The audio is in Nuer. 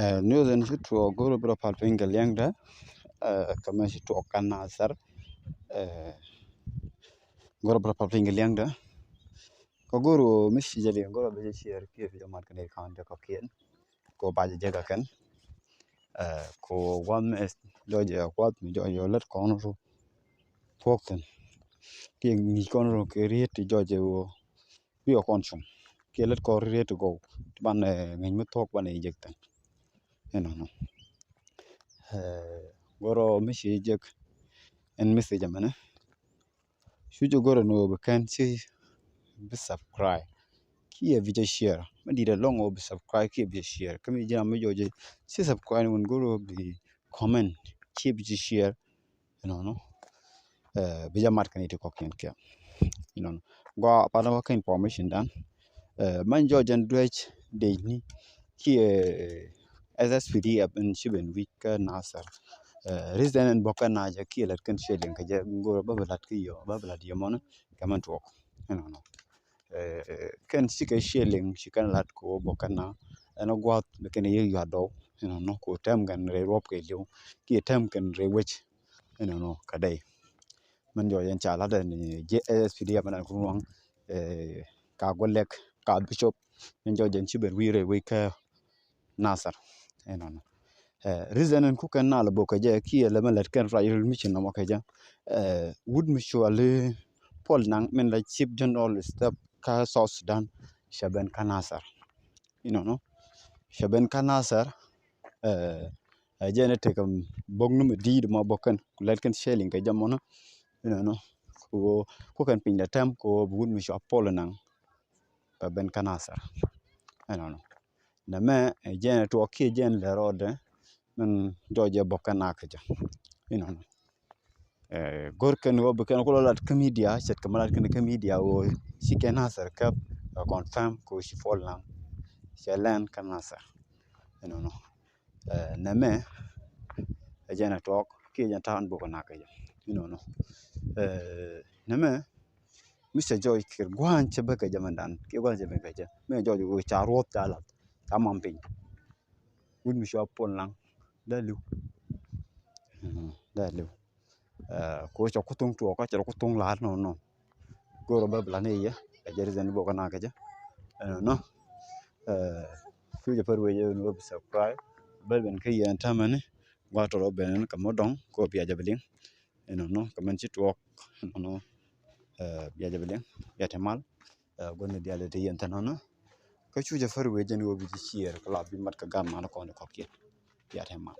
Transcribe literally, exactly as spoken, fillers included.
Ɛ, news ɛn ci tuɔɔk go̱r bɛ rɔ pal piny kɛ liɛŋdɛ. Ɛ, kɛ mɛ ci tuɔɔk kä Nasir. Ɛ, go̱r bɛ rɔ pal piny kɛ liɛŋdɛ. Kɛ go̱r mi ci jɛ liŋ go̱r bɛ jɛ share kiɛ bi jɛ mat kɛ ni kan jɛ kɔkiɛn. Ko ba jɛ jɛ kɛ kɛn. Ɛ, ko guath mi jɔɔc jɛ guath mi jɔɔc jɛ lät kɔn ru. Puɔk thin. Kiɛ ŋi̱i̱c kɔn ru kɛ riet ti jɔɔc jɛ woo. Bi ɔ kɔn cuŋ kiɛ lät kɔn riet ti gɔw ti ban, ɛ, ŋi̱i̱c mi thuɔk ban ɛ jek thin. Inɔnɔ. Ɛ, go̱r mi ci jek ɛn message ɛmɛnɛ. Cu jɛ go̱r ɛn ɣöö bi kɛn ci bi subscribe kiɛ bi jɛ share. Mi di̱t ɛlɔ̱ŋ ɣöö bi subscribe kiɛ bi jɛ share. Kä mi ji̱n ram mi jɔɔc jɛ ci subscribe ni wun go̱r ɣöö bi comment kiɛ bi jɛ share. Inɔnɔ. Ɛ, bi jɛ mat kɛn iti kɔkiɛn kɛ. Inɔnɔ. Gua pan wä kɛ information dan. Ɛ, mɛn jɔɔc jɛn duec dec ni kiɛ, ɛ, S S P D F in ci ben wi̱c kä Nasir. Ɛ, reason in bɔk kä na jɛ kiɛ lät kɛn shilling kɛ jɛ go̱r bä bi lat kä yɛ, bä bi lat yɛ mɔni kɛ mɛn tuɔk. Inɔnɔ. Ɛ, kɛn cikɛ shilling ci kɛn lat kɛ wä bɔk kä na ɛn guath bi kɛn yɛ yuat dɔw. Inɔnɔ ko tɛm kɛn rɛy ruɔp kɛ liw kiɛ tɛm kɛn rɛy wec. Inɔnɔ kɛ dɛy. Mɛn jɔɔc jɛn ca lat ɛn jɛ S S P D F mɛn ɛn kun waŋ, ɛ, ka Golek, ka Bishop. Mɛn jɔɔc jɛn ci ben wi̱i̱ rɛy wec kä Nasir. Inɔnɔ. Ɛ, reason in kukɛn na lɛ bok kɛ jɛ kiɛ lɛ mɛ lät kɛn ruac ril mi ci nɔmɔ kɛ jɛ. Ɛ, wut mi cuali Paul Nang min la Chief General Staff kä South Sudan cɛ ben kä Nasir. Inɔnɔ. Cɛ ben kä Nasir. Ɛ, ɛ jɛn ɛ tekɛ bok ni mi di̱i̱t mɔ bok kɛn lät kɛn shilling kɛ jɛ mɔnɔ. Inɔnɔ. Ko, ko kɛn piny lɛ tɛm ko bi wut mi cua Paul Nang. Bɛ ben kä Nasir. Inɔnɔ. Nɛmɛ, ɛ jɛn ɛ tuɔɔk kiɛ jɛn lɛ rɔɔdɛ. Min jɔɔc jɛ bok kɛn na kɛ jɛ. Inɔnɔ. Ɛ, go̱r kɛn ɣöö bi kɛn kulɔ lat kä media, ce̱tkɛ mi lat kɛn kä media ɣöö ci kɛ Nasir käp, ɛ, confirm kɛ ɣöö ci Paul Nang cɛ lɛn kä Nasir. Inɔnɔ. Ɛ, nɛmɛ ɛ jɛn ɛ tuɔɔk kiɛ jɛn ta̱a̱n bok kɛ na kɛ jɛ. Inɔnɔ. Ɛ, nɛmɛ mi cɛ jɔɔc kɛ gua̱a̱n cɛ bä kɛ jɛ mɛndan kiɛ gua̱a̱n cɛ bä kɛ jɛ mi cɛ jɔɔc ɣöö ca ruɔth ca lath ca mam piny. Wut mi cua Paul Nang dee li̱w. Dee li̱w. Ɛ, ko cɛ kutuŋ tuɔɔk kä cɛ kutuŋ la̱a̱t nɔnɔ. Go̱o̱rä bä bi la̱t ni yɛ ɛ jɛ reason bok kɛ na kɛ jɛ. Ɛnɔnɔ. Ɛ, cu jɛ pär wecɛ ni wä bi subscribe bä ben kä yɛn tämɛni. Gua tɔrɔ ben ni kɛ mɔ dɔŋ ko bia jɛ bi liŋ. Ɛnɔnɔ kɛ mɛn ci tuɔɔk. Ɛnɔnɔ. Ɛ, bia jɛ bi liŋ bia te mal. Ɛ, gɔni diali te yɛn tämɛni. Kä cu jɛ pär wecɛ ni wä bi ci share kɛ la bi mat kɛ gam man kɔn kɔkiɛn. Bia te mal.